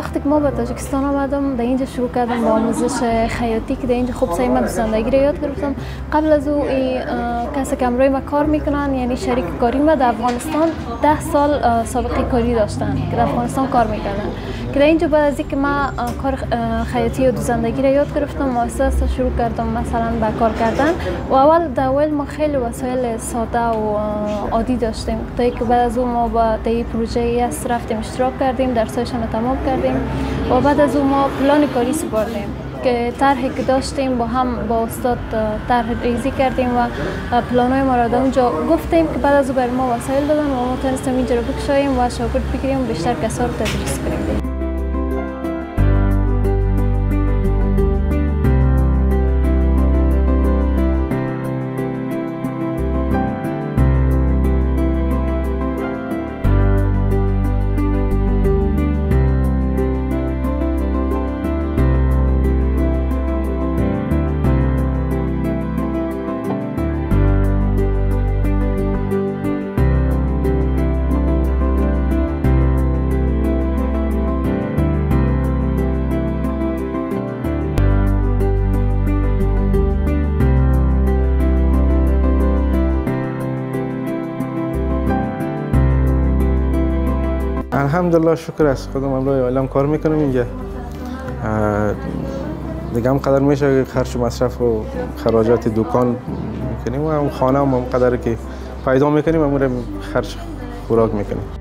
وقتی که ما به تاجیکستان آمدم در اینجا شروع کردم با آموزش خیاطی که در اینجا خوب سعی من دوزندگی را یاد گرفتم. قبل از او کسی که همراه ما کار میکنن، یعنی شریک کاری ما در افغانستان 10 سال سابقه کاری داشتن که در افغانستان کار میکردن، که در اینجا بعد از اینکه ما کار خیاطی و دوزندگی را یاد گرفتم آهسته شروع کردم مثلا به کار کردن. و اول در اول ما خیلی وسایل ساده و عادی داشتیم تا اینکه بعد از او ما با در پروژه یس رفتیم اشتراک کردیم، درسایشان رو تمام کردیم و بعد از او ما پلان کاری سپردیم که طرحی که داشتیم با هم با استاد طرح ریزی کردیم و پلان‌های ما را در اونجا گفتیم که بعد از او برای ما وسایل دادن و ما تونستیم اینجا رو بکشاییم و شاگرد بگیریم و بیشتر کسا رو تدریس کنیم. الحمدلله شکر است خودم امروز عالم کار میکنم اینجا. دیگه هم قدر میشه که خرج و مصرف و خراجات دکان میکنیم و هم خانه هم قدر که پیدا میکنیم هم خرج خوراک میکنیم.